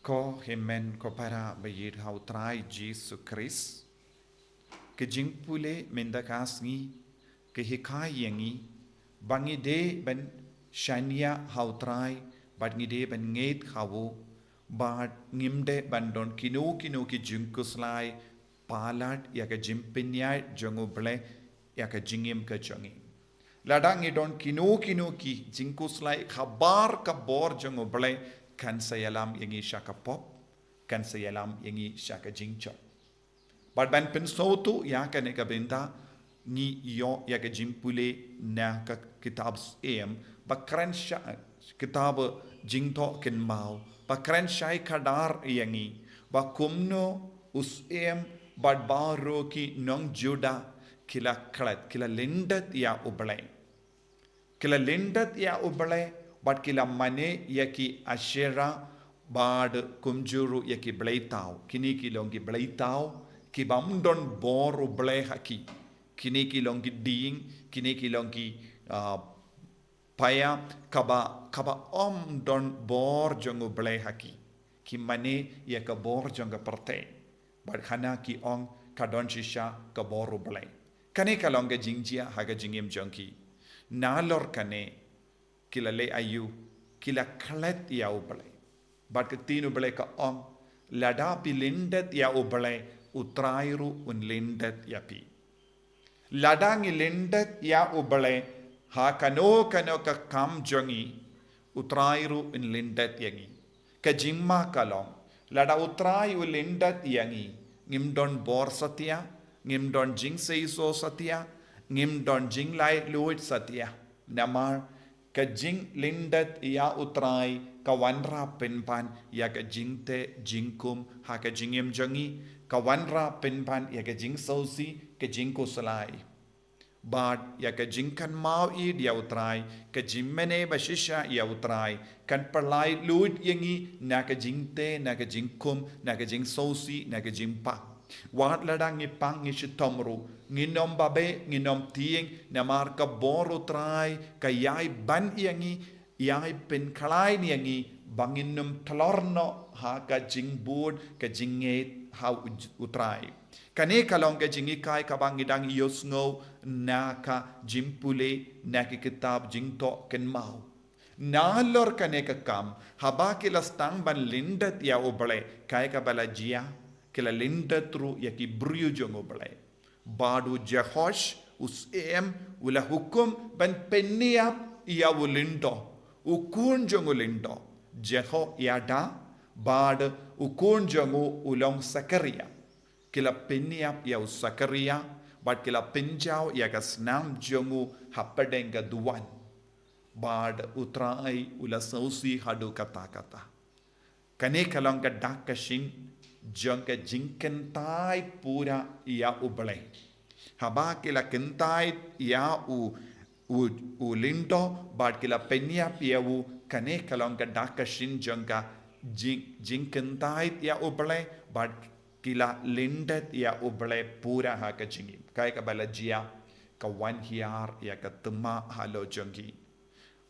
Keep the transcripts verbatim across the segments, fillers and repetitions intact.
Ko hynmen ko para ba ïeit ha u Trai Jisu Khrist. Ka jingpule mynta ka sngi ka hikai ïa ngi ba ngi dei ban shaniah ha u Trai, bad ngi dei ban ngeit ha u, bad ngim dei ban don kino kino ki jingkhuslai palat ïa ka jingpynïaid jong u Blei ïa ka jingim ka jong ngi. Lada ngi don kino kino ki jingkhuslai, khabar ka bor jong u Blei kan sa ïalam ïa ngi sha ka pop, kan sa ïalam ïa ngi sha ka jingjot. Bad ban pynsngewthuh ïa kane ka bynta, ngi ïoh ïa ka jingpule na ka kitab Syiem, ba kren sha, kitab Jingthoh Kynmaw, ba kren shai khadar ïa ngi ba kumno u Syiem bad baroh ki nong Judah ki la klet, ki la lyndet ïa u Blei. Ki la lyndet ïa u Blei, bad ki la mane ïa ki Asherah, bad kumjuh ruh ïa ki bleithaw. Kine ki long ki bleithaw ki bym don bor u Blei ha ki. Kine ki long ki dieng, kine ki long ki, ah, paia kaba, kaba ym don bor jong u Blei ha ki. Ki mane ïa ka bor jong ka pyrthei. Bad hana ki ong ka don shisha ka bor u Blei. Kane ka long ka jingjia ha ka jingim jong ki. Nalor kane, ki la leh aïu? Ki la klet ïa u Blei. Bad ka ktien u Blei ka ong, lada phi lyndet ïa u Blei, u Trai ruh un lyndet ïa phi. Lada ngi lyndet ïa u Blei ha kano kano ka kam jong ngi, u Trai ruh un lyndet ïa ngi. Ka jingma ka long, lada u Trai u lyndet ïa ngi, ngim don bor satia, ngim don jingseisoh satia, ngim don jinglaitluid satia. Namar ka jinglyndet ïa u Trai ka wanrah pynban ïa ka jingteh jingkum ha ka jingim jong ngi, ka wanrah pynban ïa ka jingsngewsih, ka jingkhuslai. Bad ïa ka jingkynmaw ïa u Trai, ka jingmane ba shisha ïa u Trai, kan pyllait luid ïa ngi na ka jingteh, na ka jingkum, na ka jingsngewsih, na ka jingpang. Wat lada ngi pang ngi shitom ruh, ngin ym babe, ngin ym tieng, namar ka bor u Trai ka ïai ban ïa ngi, ïai pynkhlaiñ ïa ngi ba ngin ym tlor noh ha ka jingbud, ka jingngeit ha u, u Trai. Kane ka long ka jinghikai kaba ngi dang ïohsngew na ka jingpule na ka kitab Jingthoh Kynmaw. Nalor kane ka kam, haba ki la sdang ban lyndet ïa u Blei, kaei kaba la jia? Ki la lyndet ruh ïa ki briew jong u Blei. Bad u Jehoash u Syiem u la hukum ban pynïap ïa u lyndo, u khun jong u lyndo Jehoiada, bad u khun jong u u long Sakaria. Ki la pynïap ïa u Sakaria, bad ki la pynjaw ïa ka snam jong u hapdeng ka duwan. Bad u Trai u la sngewsih haduh katta katta. Kane ka long ka dak ka shin jong ka jingkyntait pura ïa u Blei. Haba ki la kyntait ïa u, u, u lyndo, bad ki la pynïap ïa u, kane ka long ka dak ka shin jong ka jing, jingkyntait ïa u Blei, bad ki la lyndet ïa u Blei pura ha ka jingim. Kaei kaba la jia? Ka wan hiar ïa ka thma halor jong ki.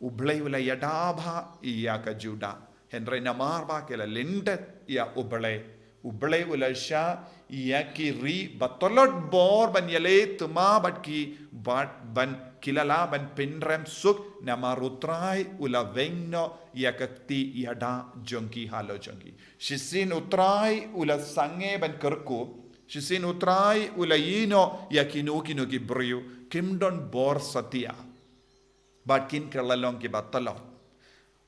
U Blei u la ïada bha ïa ka Judah. Hynrei namar ba ki la lyndet ïa u Blei, u Blei u la shah ïa ki ri ba tlot bor ban ïaleh thma bad ki, bad ban ki la lah ban pynrem suk, namar u Trai u la weng noh ïa ka kti ïada jong ki halor jong ki. Shisien u Trai u la sangeh ban kyrkhu, shisien u Trai u la ïehnoh ïa kino kino ki briew, kim don bor satia. Bad kin kylla long kiba tlot.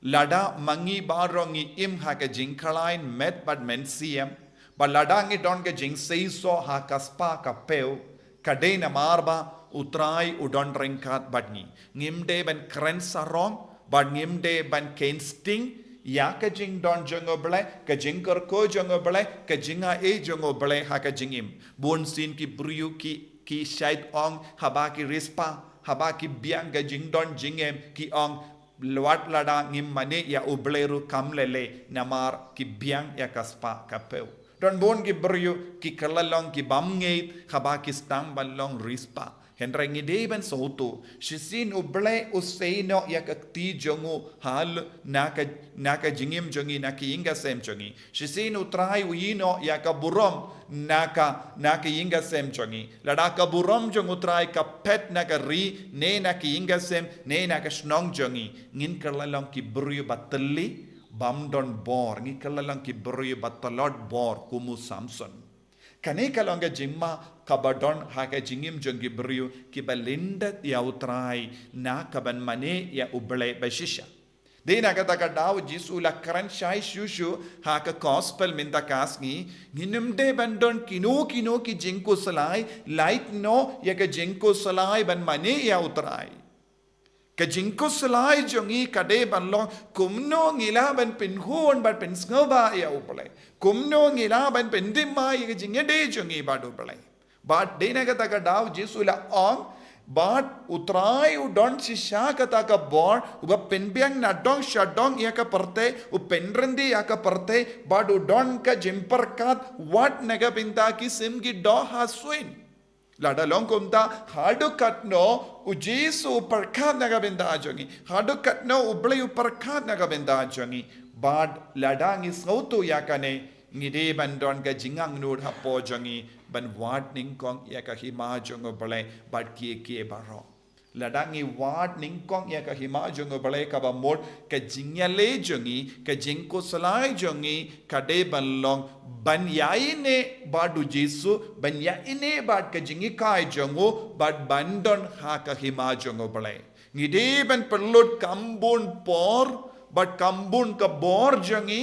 Lada ma ngi baroh ngi im ha ka jingkhlaiñ met bad mynsiem, bad lada ngi don ka jingseisoh ha ka spah ka phew, ka dei namar ba u Trai u don ryngkat bad ngi. Ngim dei ban kren sarong, bad ngim dei ban kheiñ sting ïa ka jingdon jong u Blei, ka jingkyrkhu jong u Blei, ka jingai jong u Blei ha ka jingim. Bun sien ki briew ki, ki shait ong haba ki riewspah, haba ki biang ka jingdon jingem, ki ong, wat lada ngim mane ïa u Blei ruh kam lei lei, namar ki biang ïa ka spah ka phew. Don bun ki briew ki kylla long ki bym ngeit haba ki sdang ban long riewspah. Hynrei ngi dei ban sngewthuh, shisien U Blei u sei noh ïa ka kti jong u halor na ka, na ka jingim jong ngi, na ka ïing ka sem jong ngi. Shisien U Trai u ïehnoh ïa ka burom na ka, na ka ïing ka sem jong ngi. Lada ka burom jong U Trai ka phet na ka ri, ne na ka ïing ka sem, ne na ka shnong jong ngi, ngin kylla long ki briew ba tylli, bym don bor, ngin kylla long ki briew ba tlot bor kum u Samson. Kane ka long ka jingma kaba don ha ka jingim jong ki briew kiba lyndet ïa U Trai, na kaban mane ïa U Blei ba shisha. Dei na kata ka daw U Jisu u la kren shai shuh shuh ha ka gospel mynta ka sngi, ngin ym dei ban don kino kino ki jingkhuslai, lait noh ïa ka jingkhuslai ban mane ïa U Trai. Ka jingkhuslai jong ngi ka dei ban long kumno ngi lah ban pynhun bad pynsngewbha ïa U Blei. Kumno ngi lah ban pyndem ïa ka jingïadei jong ngi bad U Blei. Bad dei na kata ka daw U Jisu u la ong, bad U Trai u don shisha kata ka bor, uba pynbiang na dong sha dong ïa ka pyrthei, u pynryndih ïa ka pyrthei, bad u don ka jingpyrkhat wat na ka bynta ki sim ki doh ha suiñ. Lada long kumta, haduh katno U Jisu u pyrkhat na ka bynta jong ngi, haduh katno U Blei u pyrkhat na ka bynta jong ngi. Bad lada ngi sngewthuh ïa kane, ngi dei ban don ka jingangnud hapoh jong ngi ban wad nyngkong ïa ka hima jong U Blei bad kiei kiei baroh. Lada ngi wad nyngkong ïa ka hima jong U Blei, kaba mut ka jingïaleh jong ngi, ka jingkhuslai jong ngi ka dei ban long ban ïaineh bad U Jisu, ban ïaineh bad ka jinghikai jong u, bad ban don ha ka hima jong U Blei. Ngi dei ban pynlut kam bun por bad kam bun ka bor jong ngi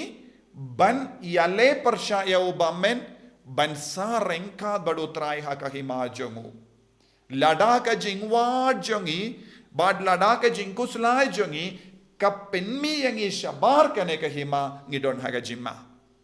ban ïaleh pyrshah ïa u bymmen, ban sa ryngkat bad U Trai ha ka hima jong u. Lada ka jingwad jong ngi bad lada ka jingkhuslai jong ngi ka pynmih ïa ngi shabar kane ka hima, ngi don ha ka jingma.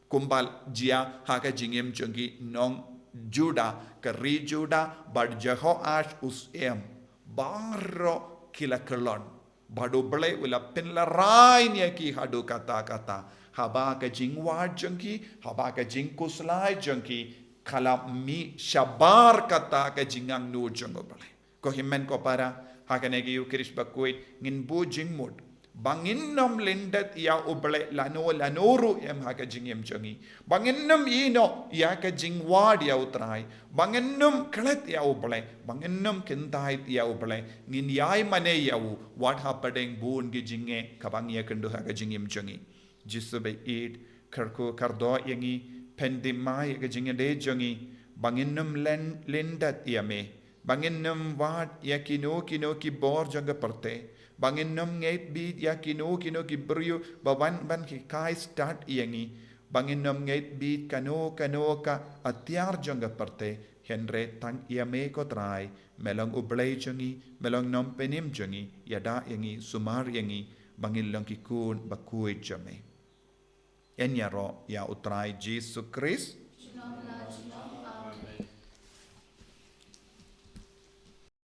Kumba la jia ha ka jingim jong ki nong Judah, ka ri Judah, bad Jehoash u syiem, baroh ki la kyllon. Bad U Blei u la pynlehrain ïa ki haduh katta katta. Haba ka jingwad jong ki, haba ka jingkhuslai jong ki ka la mih shabar kata ka jingangnud jong U Blei. Ko hynmen ko para, ha kane ka Ïukharist bakhuid ngin buh jingmut ba ngin ym lyndet ïa U Blei lano lano ruh em ha ka jingim jong ngi. Ba ngin ym ïehnoh ïa ka jingwad ïa U Trai. Ba ngin ym klet ïa U Blei, ba ngin ym kyntait ïa U Blei, ngin ïai mane ïa u wat hapdeng bun ki jingeh kaba ngi ïakynduh ha ka jingim jong ngi. Jisu ba ïeit, kyrkhu kyrdoh ïa ngi, pyndem ïa ka jingïadei jong ngi, ba ngin ym lyndet ïa me, ba ngin ym wad ïa kino kino ki bor jong ka pyrthei, ba ngin ym ngeit beit ïa kino kino ki briew ba wan ban hikai stad ïa ngi, ba ngin ym ngeit beit kano kano ka atiar jong ka pyrthei, hynrei tang ïa me ko Trai, me long U Blei jong ngi, me long Nongpynim jong ngi, ïada ïa ngi, sumar ïa ngi, ba ngin long ki khun bakhuid jong me. Yn ïaroh ïa U Trai Jisu Khrist.